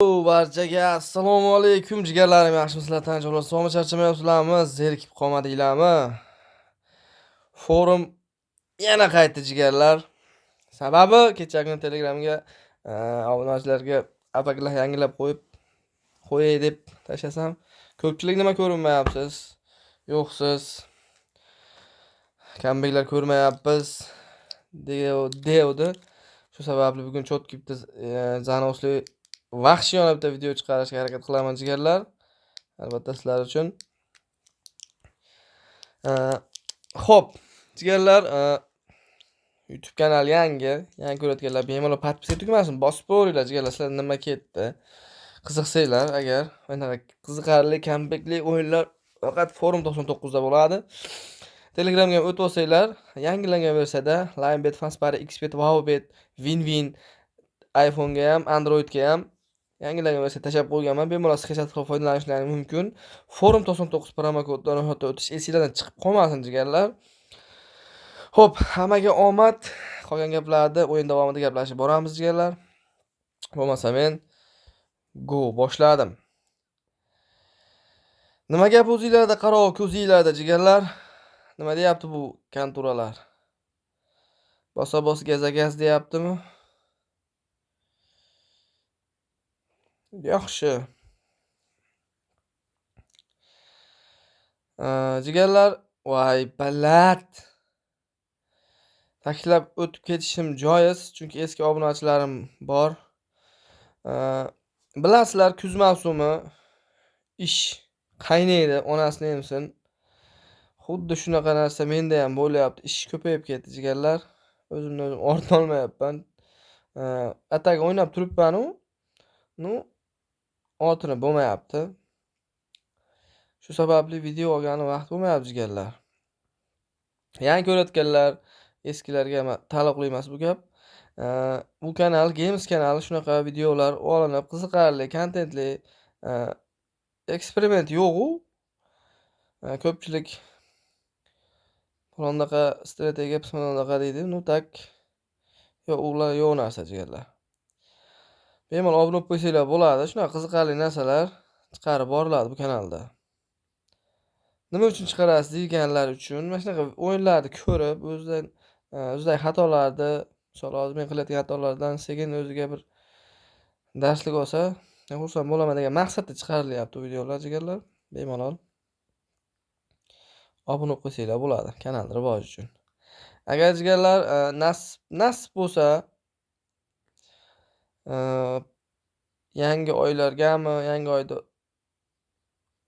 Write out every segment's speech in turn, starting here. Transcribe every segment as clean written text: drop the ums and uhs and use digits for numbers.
Barchaga assalomu alaykum jigarlarim, yaxshimisizlar, tinch olasizmi, charchamayapsizlarmi, zerikib qolmadinglarmi? Forum yana qaytdi jigarlar. Sababi kecha kuni Telegramga obunachilarga apaklar yangilab qo'yib qo'yay deb tashlasam, ko'pchilik nima ko'rinmayapsiz, yo'qsiz, kambeklar ko'rmayapmiz devdi. Shu sababli bugun chotki bitta zanosli vahshiyona bitta video chiqarishga harakat qilaman jigarlar. Albatta sizlar uchun. Xo'p, jigarlar, YouTube kanal yangi ko'rayotganlar bemalol podpiska tugmasini bosib qo'yinglar jigarlar, sizlar nima ketdi? Qiziqsanglar agar bunaqa qiziqarli comebackli o'yinlar faqat Forum 99 da bo'ladi. Telegramga ham o'tib olsanglar, yangilangan versiyada LimeBet, Fanspari, Xbet, WowBet, WinWin, iPhone'ga ham, Androidga ham yangilangan versiya tashlab qo'yganman. Bemalol skachat qilib foydalanishlaring mumkin. Forum 99 promokodidan ro'yxatdan o'tish esinglardan chiqib qolmasin jigarlar. Xo'p, hammaga omad. Qolgan gaplarni o'yin davomida gaplashib boramiz jigarlar. Bo'lmasa men go boshladim. Nima gap o'zinglarda, qarov ko'zinglarda jigarlar? Nima deyapti bu konturalar? Bosa-bos gaza-gaz deyaptimi? Yaxshi. Jigarlar, voy balat. Ta'kidlab o'tib ketishim joiz, chunki eski obunachilarim bor. Bilasizlar, kuz mavsumi ish qaynaydi, onasini emsin. Xuddi shunaqa narsa menda ham bo'lyapti. Ish ko'payib ketdi jigarlar. O'zimni o'zim orta olmayapman. Ataga o'ynab turibman-u, nu otini bo'lmayapti. Shu sababli video olgani vaqt bo'lmayapti jigarlar. Yangi ko'rayotganlar, eskilarga taalluqli emas bu gap. Bu kanal Games kanali, shunaqa videolar olinib, qiziqarli, kontentli, eksperiment yo'q-u. Ko'pchilik bunaqa strategiya, bunaqa deydi. Nu tak yo'q, ular yo'q narsa jigarlar. Bemalol obuna bo'lib qo'ysanglar bo'ladi. Shunaqa qiziqarli narsalar chiqarib boriladi bu kanalda. Nima uchun chiqarasiz deganlar uchun mana shunaqa o'yinlarni ko'rib, o'zidan o'zidagi xatolarni, misol hozir men qilayotgan xatolardan sekin o'ziga bir darslik olsa, xursand bo'laman degan maqsadda chiqarilyapti bu videolar jigarlar. Bemalol obuna bo'lib qo'ysanglar bo'ladi kanal rivoji uchun. Agar jigarlar nasib bo'lsa, yangi oylargami, yangi oyda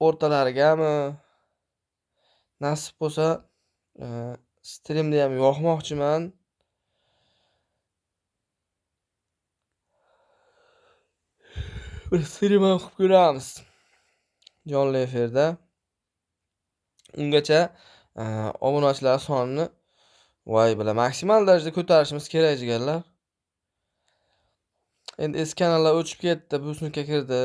o'rtalarigami nasib bo'lsa, streamni ham yoqmoqchiman. Bir stream ham qilib ko'ramiz jonli efirda. Ungacha obunachilar sonini voy bila maksimal darajada ko'tarishimiz kerak jigarlar. Endi eski kanallar o'chib ketdi, bu sinfga kirdi.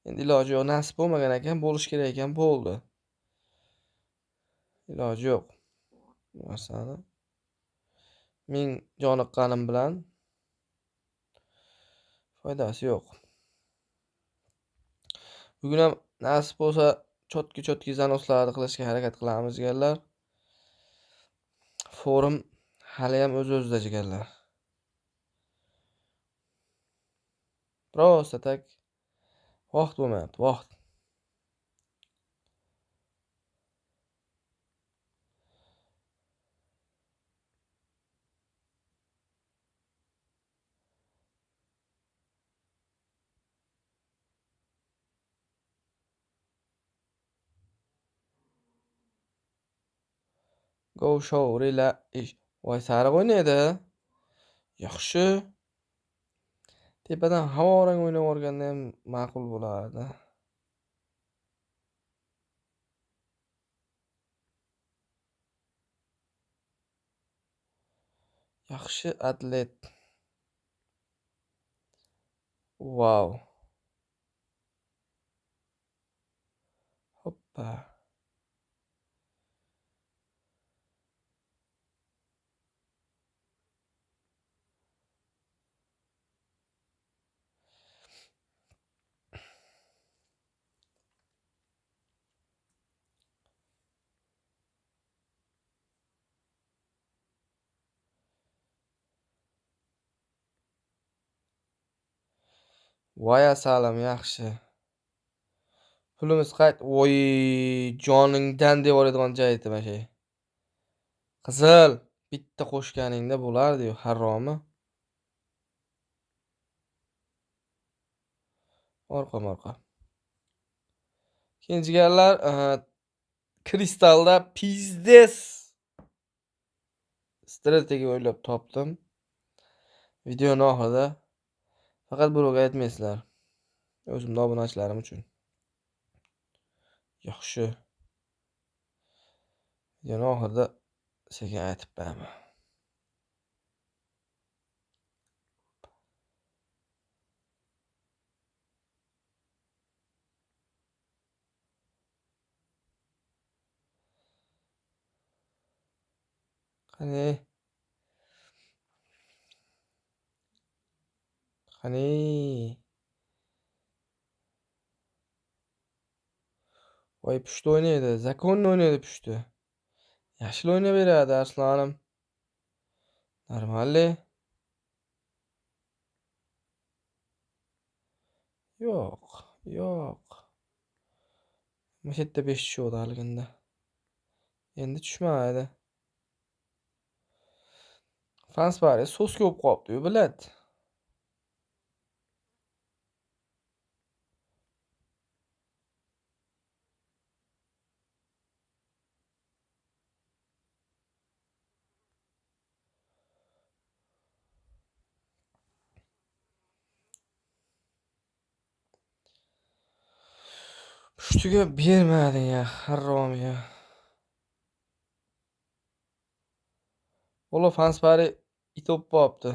Endi iloji yo'q, nasib bo'lmagan ekan, bo'lish kerak ekan, bo'ldi. Iloji yo'q. Bu narsani ming joniqqanim bilan foydasi yo'q. Bugun ham nasib bo'lsa chotki-chotki zanoslarni qilishga harakat qilamiz jigarlar. Forum hali ham o'z-o'zida jigarlar. Prosta tak vaqt bo'lmayapti, vaqt. Go show rela ish. Voy sariq o'ynaydi. Yaxshi. Tepadan havorang o'ynab yuborganda ham ma'qul bo'lardi. Yaxshi atlet. Wow. Hoppa. Voy asalim, yaxshi. Pulimiz qayt. Voy, joningdan deb oladigan joy edi mana shu. Qizil bitta qo'shganingda bo'lardi-yu, haromi. Orqa-morqa. Keyin jigarlar, kristalda pizdes strategiya o'ylab topdim. Videoni oxirida faqat birovga aytmaysizlar. O'zimning obunachilarim uchun. Yaxshi. Videoni oxirida sekin aytib beraman. Qani? Qani? Voy, pushti o'ynaydi, zakonni o'ynaydi pushti. Yashil o'ynab beradi Arslonim. Normalli. Yo'q, yo'q. Mana shu yerda 5 tushuvdi haliginda. Endi tushmaydi. Fansbari so'z ko'p qolibdi-yu, biladi. Pushtiga bermading ya, harom ya. Bola fansbari it o'pib qolibdi.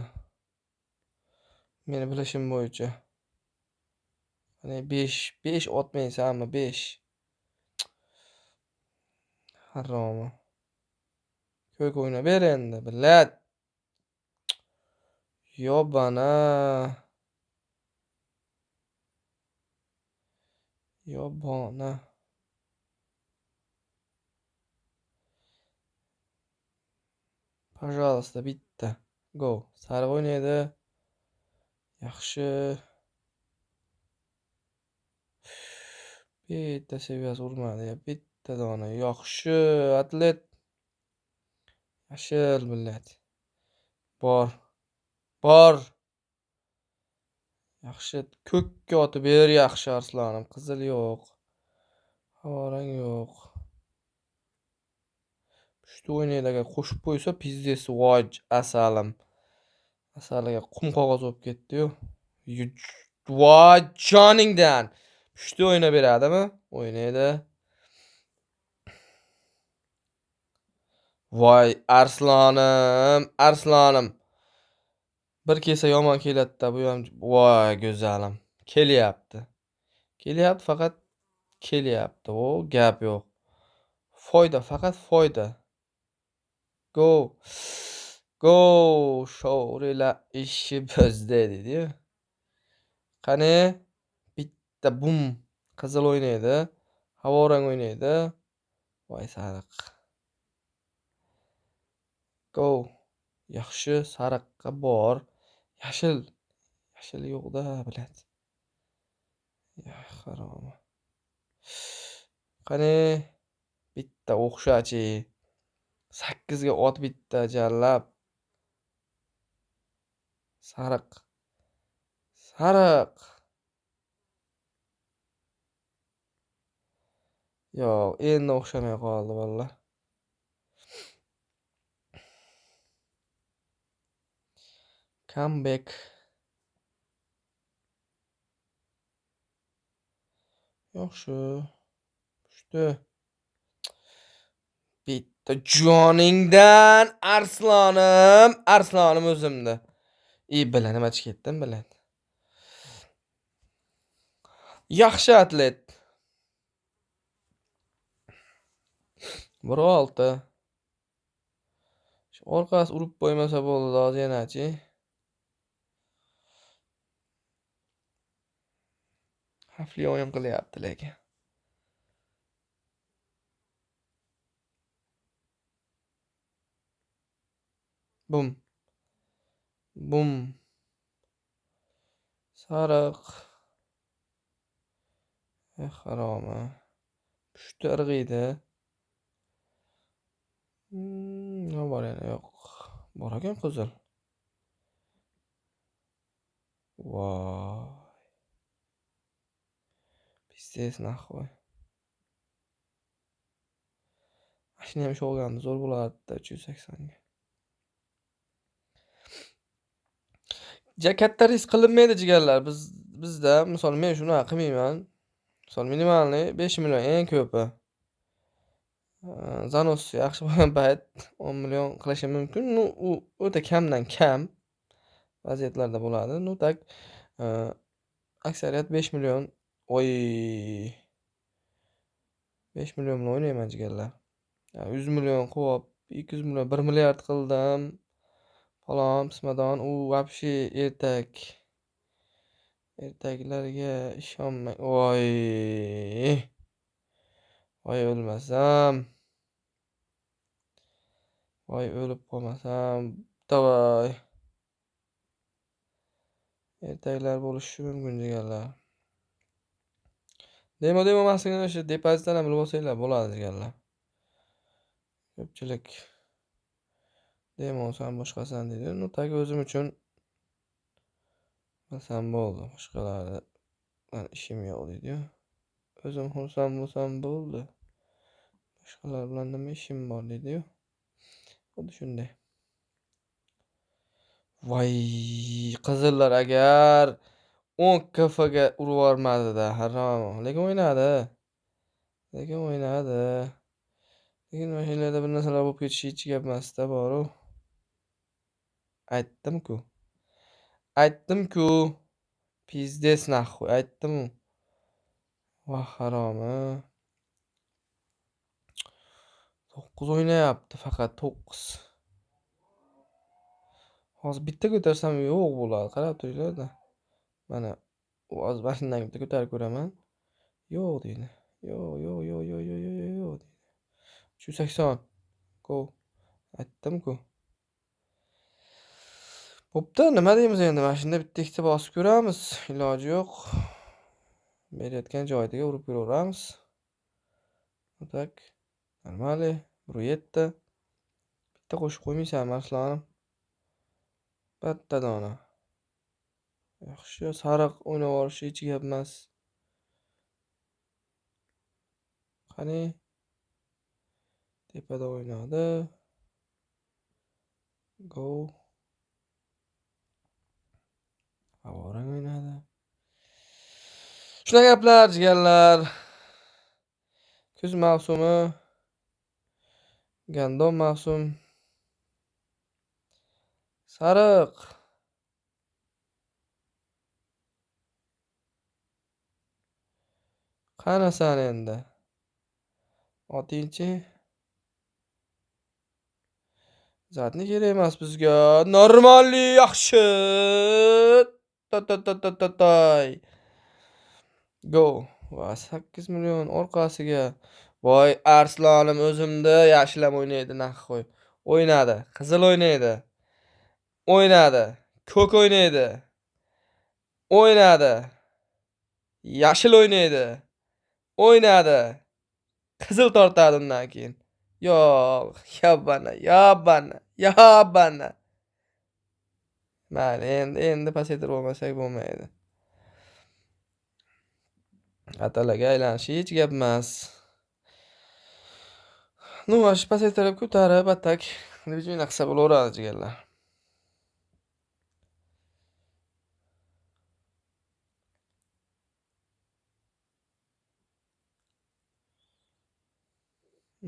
Meni bilishim bo'yicha. Hani 5 otmaysanmi? 5. Haromi. Ko'k o'ynab ber endi, billat. Yobana. Yobona. Пожалуйста, bitta. Go. Sariq o'ynaydi. Yaxshi. Bitta seviyasi urmadi ya, bitta dona. Yaxshi, atlet. Yashil millat. Bor. Bor. Yaxshi, ko'kka otib ber, yaxshi Arslonim. Qizil yo'q. Havorang yo'q. Pushti o'ynaydi, agar qo'shib qo'ysa, pizdesi, voy asalim. Asaliga qum qog'oz bo'lib ketdi-yu. Voy joningdan. Pushti o'ynab beradimi? O'ynaydi. Voy Arslonim, Arslonim. Bir kelsa yomon keladi-da, bu ham voy go'zalim. Kelyapti. Kelyapti, faqat kelyapti. O, gap yo'q. Foyda, faqat foyda. Go. Go, sho'rila ishi bizda dedi-yu. Qani? Bitta bum qizil o'ynaydi, havorang o'ynaydi. Voy sariq. Go. Yaxshi, sariqqa bor. Yashil. Yashil yo'q-da, biladi. Ya harom. Qani? Bitta o'xshachi. 8 ga ot bitta jallab. Sariq. Sariq. Yo'q, endi o'xshamay qoldi bolalar. Comeback. Yaxshi. Pushti. Bitta joningdan Arslonim, Arslonim o'zimda. Bila nima chiqib ketdim, biladi. Yaxshi atlet. 1.6. Shu orqasi urib qo'ymasa bo'ldi hozir yanachi. Xavfli o'yin qilyapti lekin. Bum. Bum. Sariq. Eh, haromi. Pushti irg'iydi. Nima bor yana? Yo'q. Bor ekan qizil. Voy. Пиздец нахуй. Mashina ham ushlab zo'r bo'lardi 380 ga. Ja katta risk qilinmaydi jigarlar. Bizda misol men shunaqa qilmayman. Misol minimalniy 5 million eng ko'pi. Zanos yaxshi bo'lgan payt 10 million qilishim mumkin. Ну, u o'ta kamdan kam vaziyatlarda bo'ladi. Ну так, aksariyat 5 million. Oy. 5 million bilan o'ynayman jigarlar. 100 million qilib, 200 million, 1 milliard qildim. Falon, pismadon, u вообще ertak. Ertaklarga ishonmang. Voy. Voy o'lmasam. Voy o'lib qolmasam. Davay. Ertaklar bo'lishi mumkin jigarlar. Demo emasligini o'sha depozitdan ham bilib olsanglar bo'ladi jigarlar. Ko'pchilik demosan boshqasan deydi. Ну tak o'zim uchun bilsam bo'ldi. Boshqalarni ishim yo'q deydi-yu. O'zim xursand bo'lsam bo'ldi. Boshqalar bilan nima ishim bor deydi-yu. Xuddi shunday. Voy, qizillar agar 10 KFga urib yubormadi-da, harom. Lekin o'ynadi. Lekin o'ynadi. Lekin mashinalarda bir narsalar bo'lib ketishi hech gap emas-da, boru. Aytdim-ku. Aytdim-ku. Pizdes naxuy, aytdim-u. Voh haromi. 9 o'ynayapti faqat 9. Hozir bitta ko'tarsam yo'q bo'ladi, qarab turinglar-da. Mana hozir mashinani bitta ko'tarib ko'raman. Yo'q deydi. Yo'q, yo'q, yo'q, yo'q, yo'q, yo'q, yo'q deydi. 380. Go. Aytdim-ku. Bo'pti, nima deymiz endi? Mana shunda bitta ikkita bosib ko'ramiz. Iloji yo'q. Berayotgan joyiga urib ko'raveramiz. Tak. Normali. 1.7. Bitta qo'shib qo'ymaysan, Arslonim. Bitta dona. Yaxshi, sariq o'ynab yuborishi hech gap emas. Qani? Tepada o'ynadi. Go. Havorang o'ynadi. Shunaqa gaplar, jigarlar. Kuz mavsumi, gandom mavsum. Sariq. Qanasan endi? Otingchi? Zatni kerak emas bizga. Normalli yaxshi. Ta ta ta ta ta tay. Go. Va 8 million orqasiga. Voy Arslonim o'zimda yaxshilab o'ynaydi naxoy. O'ynadi. Qizil o'ynaydi. O'ynadi. Ko'k o'ynaydi. O'ynadi. Yashil o'ynaydi. O'ynadi. Qizil tortadi undan keyin. Yo'q, yabana, yabana, yabana. Mayli, endi pasaytirib olmasak bo'lmaydi. Atalaga aylanishi hech gap emas. Ну, mana shu pasaytirib ko'tarib, atak движение qilsa bo'laveradi jigarlar.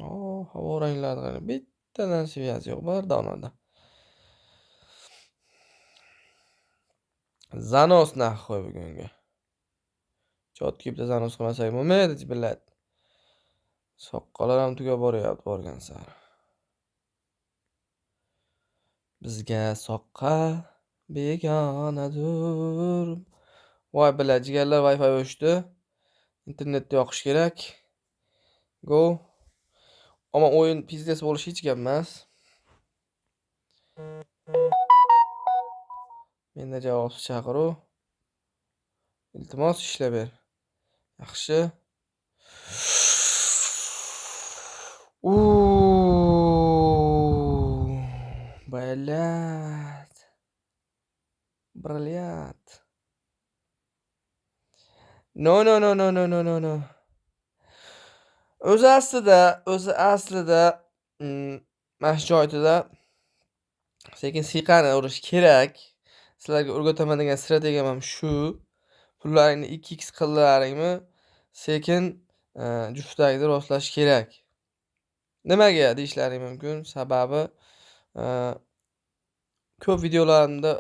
Oh, havo ranglari qarang, bittadan sviyasi yo'q, bir donada. Zanos naxoy bugungi. Chotki bitta zanos qilmasak bo'lmaydi, billat. Soqqalar ham tugab boryapti borgan sari. Bizga soqqa begonadur. Voy billat, jigarlar, Wi-Fi o'chdi. Internetni yoqish kerak. Go. Ammo o'yin pizdes bo'lishi hech gap emas. Menda javobsiz chaqiruv. Iltimos ishlab ber. Yaxshi. Блядь. Brilliant. No, no, no, no, no, no, no, no. O'zi aslida mana shu joyida sekin siyqani urish kerak. Sizlarga o'rgataman degan strategiyam ham shu. Pullaringni 2x qildilaringmi, sekin juftlikni rostlash kerak. Nimaga deyishlaring mumkin. Sababi ko'p videolarimda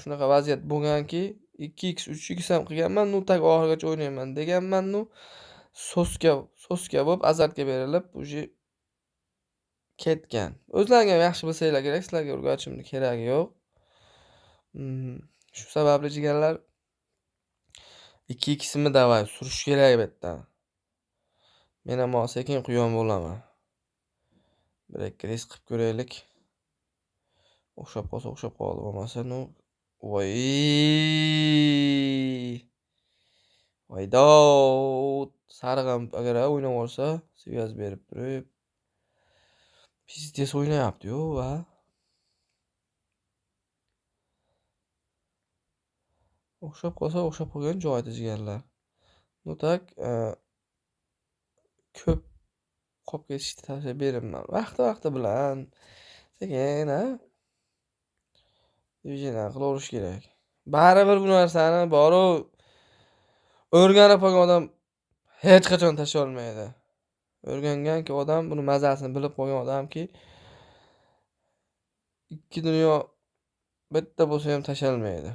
shunaqa vaziyat bo'lganki, 2x, 3x ham qilganman, ну так oxirigacha o'ynayman deganman, ну соска соска bo'lib, azartga berilib, уже ketgan. O'zlaring ham yaxshi bilsanglar kerak, sizlarga o'rgatishimni keragi yo'q. Shu sababli, jigarlar, 2x'imni давай surish kerak bu yerdan. Men ham hozir sekin quyon bo'laman. Bir ikki risk qilib ko'raylik. O'xshab qolsa o'xshab qoldi, bo'lmasa, ну, voy! Voydod! Sariq ham agar o'ynab yuborsa, связь berib turib. Пиздец o'ynayapti-yu, va. O'xshab qolsa o'xshab qolgan joyida, jigarlar. Ну так, ko'p qolib ketishni tavsiya bermayman. Vaqti-vaqti bilan sekin, a? Движение qilaverish kerak. Baribir bu narsani boru o'rganib qolgan odam hech qachon tashlay olmaydi. O'rganganki odam, buni mazasini bilib qolgan odamki, ikki dunyo bitta bo'lsa ham tashlolmaydi.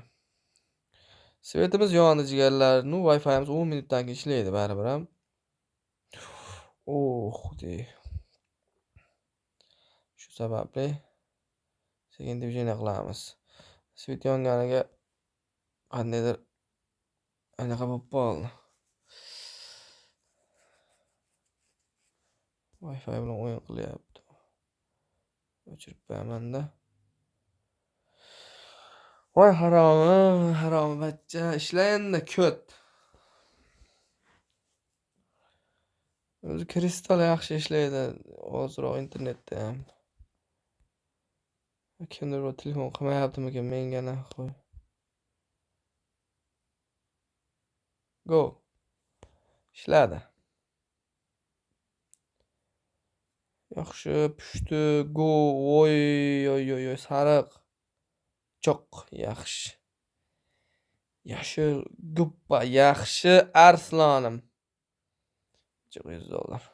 Свет imiz yondi, jigarlar. Ну, Wi-Fi'miz 10 minutdan keyin ishlaydi baribir ham. Oh, de. Shu sababli sekin движение qilamiz. Свет yonganiga qandaydir anaqa bo'lib qoldi. Wi-Fi bilan o'yin qilyapti. O'chirib qo'yaman-da. Voy haromi, haromi bachcha, ishla endi, ko't. O'zi Kristal yaxshi ishlaydi ozroq internetda ham. Kimdir birov telefon qilmayaptimikan menga, нахуй. Go. Ishladi. Yaxshi, pushti, go, voy, oy, oy, oy, sariq. Cho'q, yaxshi. Yashil, guppa, yaxshi, arslonim. $100.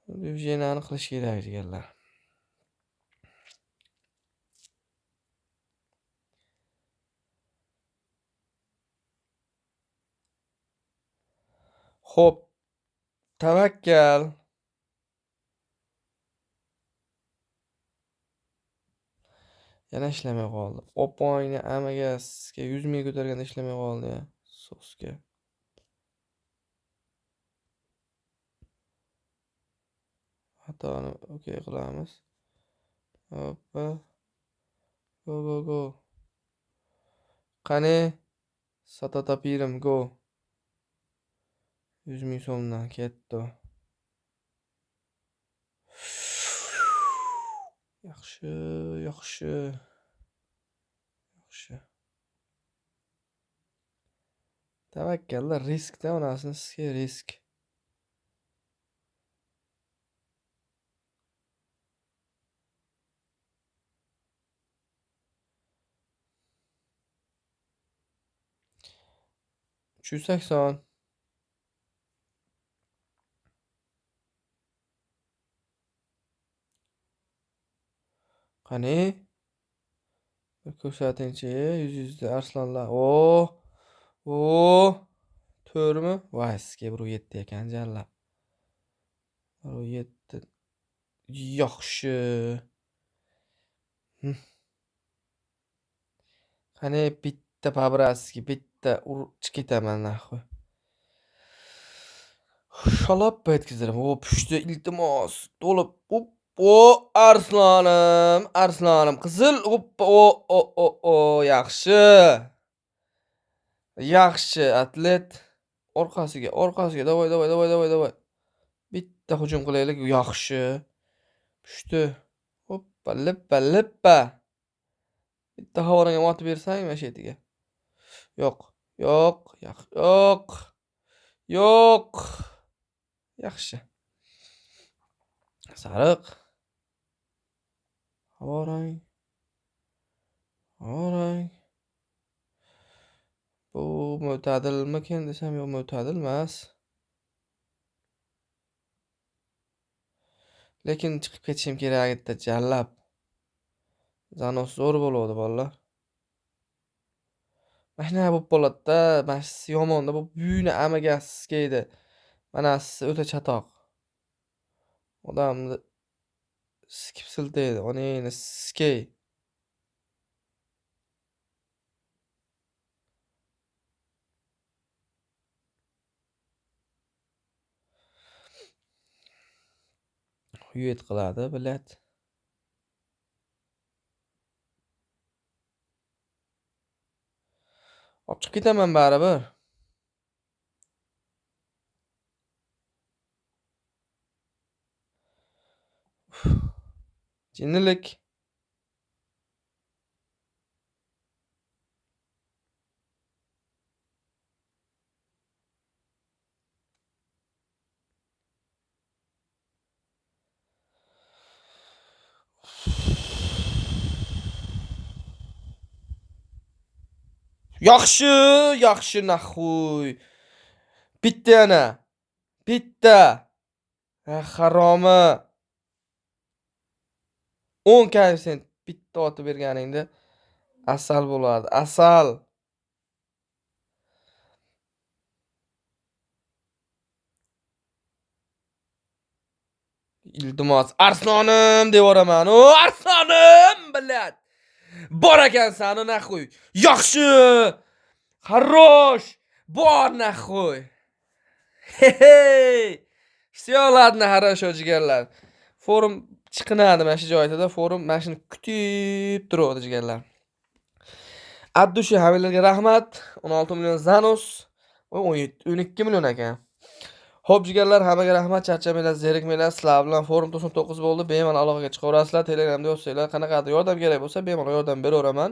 Движение qilish kerak, jigarlar. Xo'p, tavakkal. Yana ishlamay qoldi. Opangni amaga sizga 100 ming ko'targanda ishlamay qoldi ya. Соска. Xatoni okey qilamiz. Hoppa. Go, go, go. Qani? Satata pirim, go. 100 ming so'mdan ketdi. Yaxshi, yaxshi. Yaxshi. Tavakkalda riskda onasini sizga risk. 380. Qani? Bir ko'rsatingchi, yuz yuzda arslonlar. Oh! Oh! To'rtmi? Voy, sizga bir yetti ekan jallab. Bir yetti. Yaxshi. Qani bitta по-братски bitta urib chiqib ketaman, нахуй. Shaloppa etkizdirib. O, pushti, iltimos. To'lib. Op, o, arslonim, arslonim. Qizil, oppa, o, o, o, o, yaxshi. Yaxshi, atlet. Orqasiga, orqasiga. Davay, davay, davay, davay, davay. Bitta hujum qilaylik. Yaxshi. Pushti. Hoppa, lippa, lippa. Bitta havodan ham otib bersang mana shu yerga. Yo'q, yo'q, yo'q. Yo'q. Yaxshi. Sariq. Havorang. Havorang. Bu mo'tadilmikin desam, yo'q, mo'tadil emas. Lekin chiqib ketishim kerak edi, jallab. Zanos zo'r bo'ladi bolalar. Mana shunaqa bo'lib qoladi-da, mana shu yomonda bu buyni amagasiz edi. Manasi o'ta chatoq. Odamni sikib siltaydi, onangni sikay. Huyet qiladi, bilat. Olib chiqib ketaman baribir. Jinnilik. Yaxshi, yaxshi naxuy. Bitta yana. Bitta. Haromi. 10 koeffitsient bitta otib berganingda asal bo'lardi. Asal. Iltimos, Arslonim deb yuboraman. O, Arslonim, bilat. Bor ekansan, naxuy. Yaxshi. Хорош. Bor naxuy. Hey. Всё, ладно, хорошо, jigarlar. Forum chiqinadi mana shu joyda, forum mana shuni kutib turadi jigarlar. Abdushi hammalarga rahmat. 16 million zanos, 17, 12 million ekan. Xo'p jigarlar, hammaga rahmat, charchamanglar, zerikmanglar. Sizlar bilan forum 99 bo'ldi. Bemalol aloqaga chiqaverasizlar. Telegramda yozsanglar, qanaqadir yordam kerak bo'lsa, bemalol yordam beraveraman.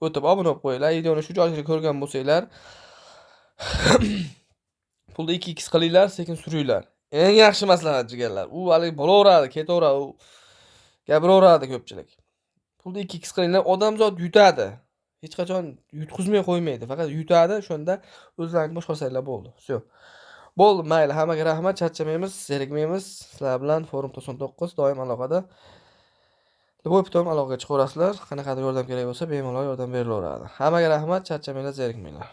O'tib obuna bo'lib qo'yinglar. Videoni shu joygacha ko'rgan bo'lsanglar, pulni 2x qilinglar, sekin suringlar. Eng yaxshi maslahat jigarlar. U hali bo'laveradi, ketaveradi, u gapiraveradi ko'pchilik. Pulni 2x qilinglar, odamzod yutadi. Hech qachon yutqizmay qo'ymaydi, faqat yutadi. Shunda o'zlaringiz boshqarsanglar bo'ldi. Всё. Bo'ldi, mayli, hammaga rahmat, charchamaymiz, zerikmaymiz. Sizlar bilan forum 99 doim aloqada. Любой pitom aloqaga chiqaverasizlar. Qanaqadir yordam kerak bo'lsa, bemalol yordam berilaveradi. Hammaga rahmat, charchamanglar, zerikmanglar.